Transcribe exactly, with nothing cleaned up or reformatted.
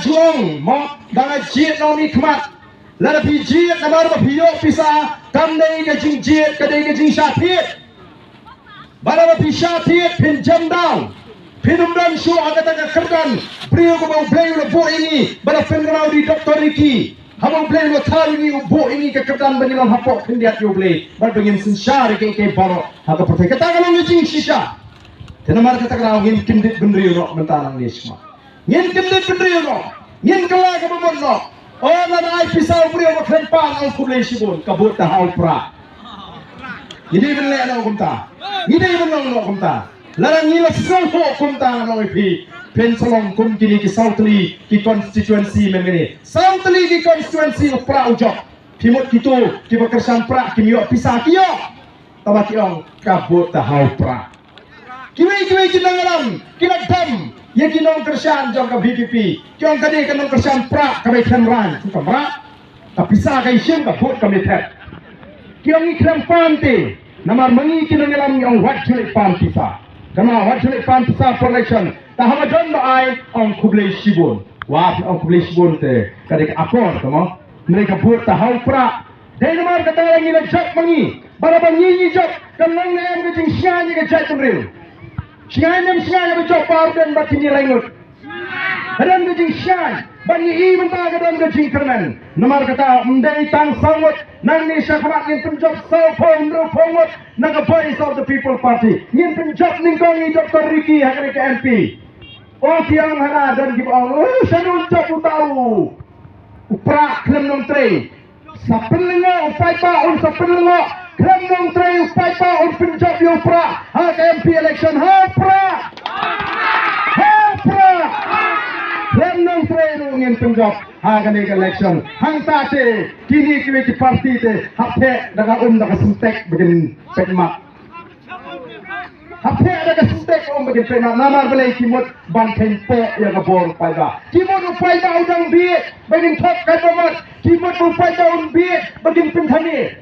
Jong mo, da nga jied na uni khmat. Lada phi jied namar ba phi ïoh pisa, kam dei ka jingjied, ka dei ka jingshah thied. Ba lada phi shah thied phin jam down. Phin ym don shuh ha kata ka kyrdan briew kaba U Blei u la buh ïa ngi, ba la pynkylla da i Doctor Ricky. Haba U Blei u la thaw ïa ngi, u buh ïa ngi ka kyrdan ba ngin long hapoh khyndiat ïa U Blei, bad ba ngin synshar ïa kiei kiei baroh ha ka pyrthei. Kata ka long ka jingshisha. Te namar kata ka daw ngin kyndit bynriew noh mynta nangne shakhmat. Ngin kyndit bynriew noh. Ngin kylla kaba mut noh. O, lada ai pisa u briew ba khlem pan, ong khublei shibun, ka bud ta ha u Prah. Ngi dei ban leh noh kumta. Ngi dei ban long noh kumta. Lada ngi la sngewthuh kumta, nga ong ïa phi, phin sa long kum kine ki saw tylli ki constituency mynne. Saw tylli ki constituency u Prah u jop. Phi mut kito kiba kyrshan Prah kim ïoh pisa, ki ïoh. Tangba ki ong ka bud ta ha u Prah. Kiwei kiwei ki nongïalam ki la dam ïa ki nongkyrshan jong ka V P P. Ki ong ka dei ka nongkyrshan Prah kaba ïakhlem rain, ka mrad. Ka pisa ka ïashim, ka bud kam ïathet. Ki ong ngi khlem pan te, namar ma ngi ki nongïalam ngi ong wat ju leit pan pisa. Kane wat ju leit pan pisa for election. Te haba don ba ai, ong khublei shibun. Wat ong khublei shibun te ka dei ka akor, ka mo. Hynrei ka bud ta ha u Prah. Dei namar kata ngi la jop ma ngi. Bad haba ngi ngi jop, kan long ne em ka jingshngaiñ ïa ka jaitbynriew? Shngaiñ ne em shngaiñ haba jop ba u don bad kine lai ngut? Ka don ka jingshngaiñ, bad ngi i mynta ka don ka jingkyrmen. Namar kata ym dei tang saw ngut, nangne shakhmat ngin pynjop sawphew, hynriewphew ngut na ka Voice of the People Party. Ngin pynjop nyngkong ïa i Doctor Ricky ha kane ka M P. O, ki ong hana, don kiba ong, o, shano un jop uta u, u Prah khlem nongtrei. Sa pynlyngngoh u paidbah, un sa pynlyngngoh. Khlem nongtrei u paidbah, un pynjop ïa u Prah ha ka M P election. Ha u Prah! Ha u Prah! Khlem nongtrei ruh ngin pynjop ha kane ka election. Hangta te kine kiwei ki party te hap theh da ka um da ka syntek ba kin peit mat. Hap theh da ka syntek um ba kin pynah, namar balei? Ki mut ban kheiñ poh ïa ka bor u paidbah. Ki mut u paidbah u dang bieit ba kin thok katba mat. Ki mut u paidbah un bieit ba kin pynthame.